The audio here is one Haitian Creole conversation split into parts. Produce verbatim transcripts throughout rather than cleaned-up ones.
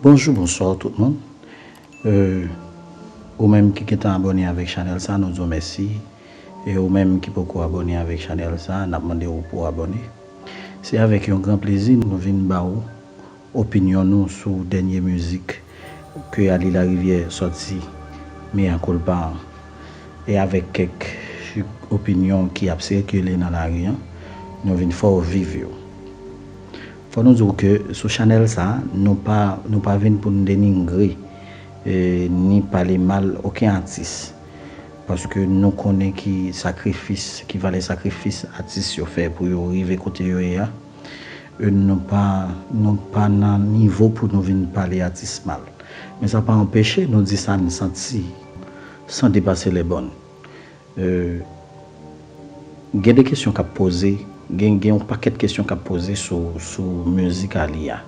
Bonjou, bonswa tout moun. Euh, ou menm ki gentan abòne avèk chanèl sa, nou di w mèsi. E ou menm ki poko abòne avèk chanèl sa, n ap mande w pou w abòne. Se avèk yon gran plezi nou vin ba w opinyon nou sou dènye mizik ke Arly Larivière sòti, Mea Culpa an. E avèk kèk opinyon ki ap sikile nan lari an, nou vin fè w viv yo. Fò nou di w ke sou chanèl sa, nou pa, nou pa vin pou n denigre, eh, ni pale mal okenn atis. Paske nou konnen ki sakrifis, ki valè sakrifis atis yo fè pou yo rive kote yo ye a. E nou pa, nou pa nan nivo pou nou vin pale atis mal. Men sa pa anpeche nou di sa n santi, san depase lè bòn. Euh, gen de kesyon k ap poze, gen, gen yon pakèt kesyon k ap poze sou, sou mizik Arly a.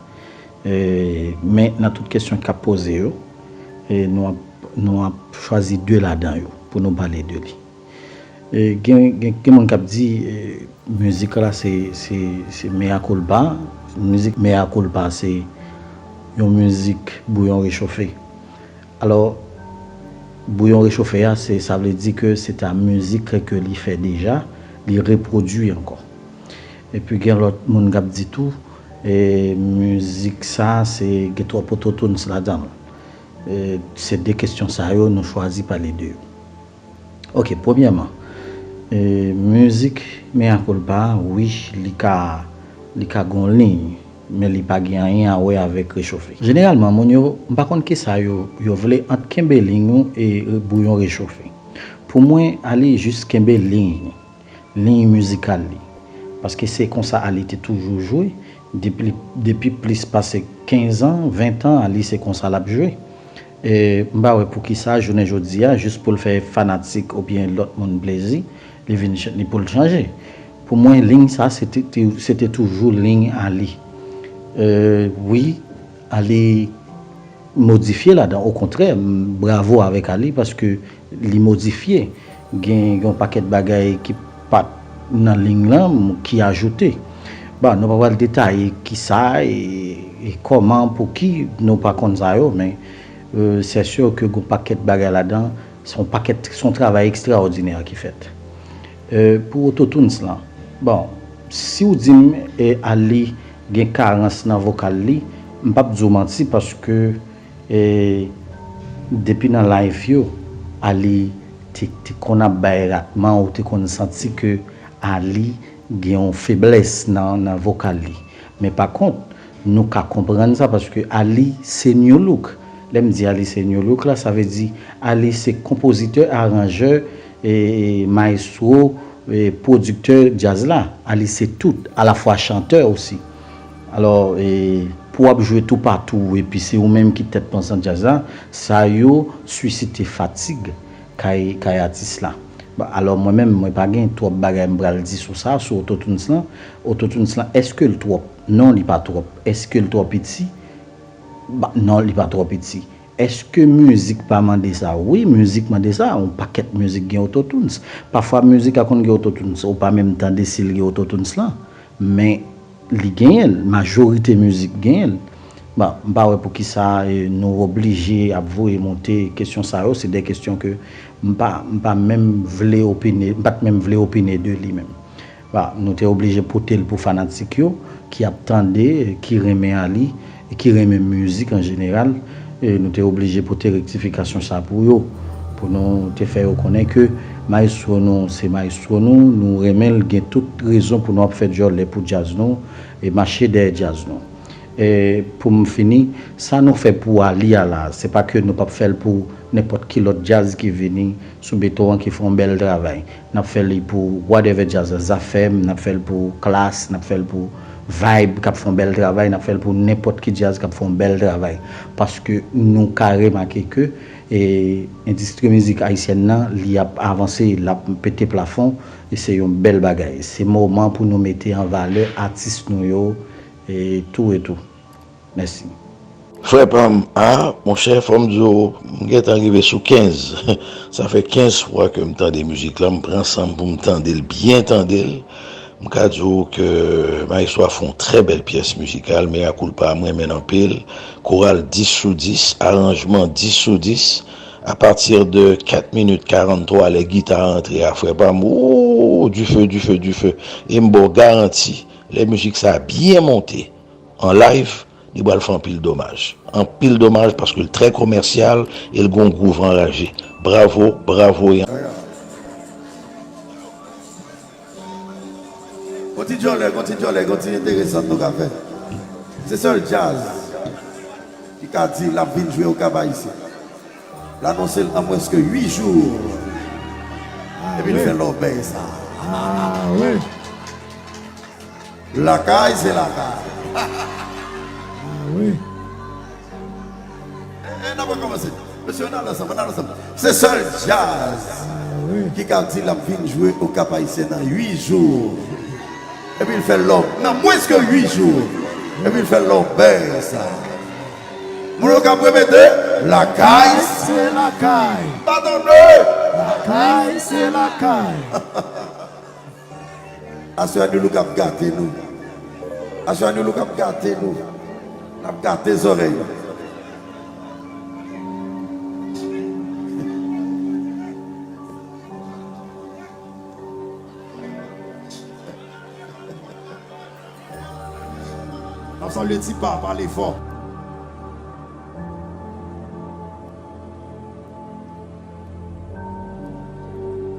Euh, men nan tout kesyon k ap poze yo, eh, nou ap, nou ap chwazi de ladan yo pou nou pale de li. Eh, gen, gen, gen moun k ap di, eh, mizik la se, se, se Mea Culpa. Mizik Mea Culpa se yon mizik bouyon rechofe. Alò, bouyon rechofe a, se, sa vle di ke se ta mizik ke li fè deja, li repwodui ankò. Epi gen lòt moun k ap di tou, eh, mizik sa se gen twòp autotunes ladan l. Eh, se de kesyon sa yo nou chwazi pale de yo. Ok, premyèman, eh, mizik Mea Culpa, wi, li ka, li ka gon liy, men li pa gen anyen a wè avèk rechofe. Jeneralman, moun yo, m pa konn kisa yo, yo vle ant kenbe liy ou e bouyon rechofe. Pou mwen, Arly jis kenbe liy li, liy mizikal li. Paske se konsa Arly te toujou jwe, depi, depi plis pase kenz an, ven an, Arly se konsa l ap jwe. E m pa wè poukisa, jounen jodi a, jis pou l fè fanatik oubyen lòt moun plezi, li vin ch-, li pou l chanje. Pou mwen, liy sa, se te, te, se te toujou liy Arly. E, wi, Arly modifye ladan. Okontrè, m, bravo avèk Arly, paske li modifye. Gen yon pakèt bagay ki pa t nan liy lan, m, ki ajoute. Bon, nou pa pral detaye kisa e, e kòman, pou ki, nou pa konn sa yo, men, euh, c'est sûr que gon pakèt bagay ladan, se yon pakèt, se yon travay ekstraòdinè ki fèt. Euh, pou autotunes lan, bon, si w di m, eh, Arly gen karans nan vokal li, m p ap di w manti, paske, eh, depi nan live yo, Arly te, te konn ap bay ratman, ou te konn santi ke Arly gen yon feblès nan, nan vokal li. Men pa kont, nou ka konprann sa, paske Arly se new look. Lè m di Arly se new look la, sa vle di Arly se konpozitè, aranjè, e, e, maestro, e, pwodiktè djaz la. Arly se tout, alafwa chantè osi. Alò, e, pou w ap jwe toupatou, epi se ou menm ki tèt pansan djaz la, sa yo sisite fatig kay, kay atis la. Bon, alò, mwen menm, mwen pa gen twòp bagay m pral di sou sa, sou autotunes lan. Autotunes lan, èske l twòp? Non, li pa twòp. Èske l twò piti? Ba, non, li pa twò piti. Èske mizik pa mande sa? Wi, mizik mande sa. Yon pakèt mizik gen autotunes. Pafwa, mizik la konn gen autotunes. Ou pa menm tande si l gen autotunes lan. Men, li genyen l. Majorite mizik genyen l. Bon, m pa wè poukisa, eh, nou oblije ap voye monte kesyon sa yo. Se de kesyon ke m pa, m pa menm vle opine, m pa t menm vle opine de li menm. Bon, nou te oblije pote l pou fanatik yo, ki ap tande, ki renmen Arly, e ki renmen mizik an jeneral. E nou te oblije pote rektifikasyon sa pou yo, pou nou te fè yo konnen ke mayestwo nou, se mayestwo nou, nou renmen l, gen tout rezon pou nou ap fè djòlè pou djaz nou, e mache dèyè djaz nou. E pou m fini, sa nou fè pou Arly a la, se pa ke nou p ap fè l pou nenpòt ki lòt djaz ki vini sou beton an ki fè yon bèl travay. N ap fè li pou Whatever Jazz, Zafèm, n ap fè l pou Klass, n ap fè l pou Vibe k ap fè yon bèl travay, n ap fè l pou nenpòt ki djaz k ap fè yon bèl travay. Paske nou ka remake ke, e, endistri mizik ayisyèn nan, li ap avanse, l ap pete plafon, e se yon bèl bagay. Se moman pou nou mete an valè atis nou yo, e tou e tou. Mèsi. Frè pa m, a, monchè, fò m di w, m gentan rive sou kenz. Sa fè kenz fwa ke m tande mizik la, m pran san m pou m tande l, byen tande l. M ka di w ke Maestro a fè yon trè bèl pyès mizikal, mea culpa, m renmen l anpil. Koral dis sou dis, aranjman dis sou dis. A pati de kat minit karanntwa, lè gita a antre a, frè pa m, ooh, dife, dife, dife. E m ba w garanti, lè mizik sa a byen monte an live, li pral fè anpil domaj. Anpil domaj paske l trè komèsyal e l gen yon gwouv anraje. Bravo, bravo e Gon ti djòlè, gon ti djòlè, gon ti enteresan nou ka fè. Se sèl djaz ki ka di l ap vin jwe Okap Ayisyen. L anonse l nan mwens ke uit jou. Epi l fè lòbèy sa. Ah wi. Lakay se lakay. Ah wi. E, e, n ap rekòmanse. Mesye, ann al ansanm, ann al ansanm. Se sèl djaz ki ka di l ap vin jwe Okap Ayisyen nan uit jou. Epi l fè lòb nan mwens ke uit jou. Epi l fè lòbèy sa. Moun Okap repete, lakay se lakay. Pa tande. Lakay se lakay. Aswè a, Nulook ap gate nou. Aswè a, Nulook ap gate nou. L ap gate zòrèy nou. N ap salye Tipa, pale fò.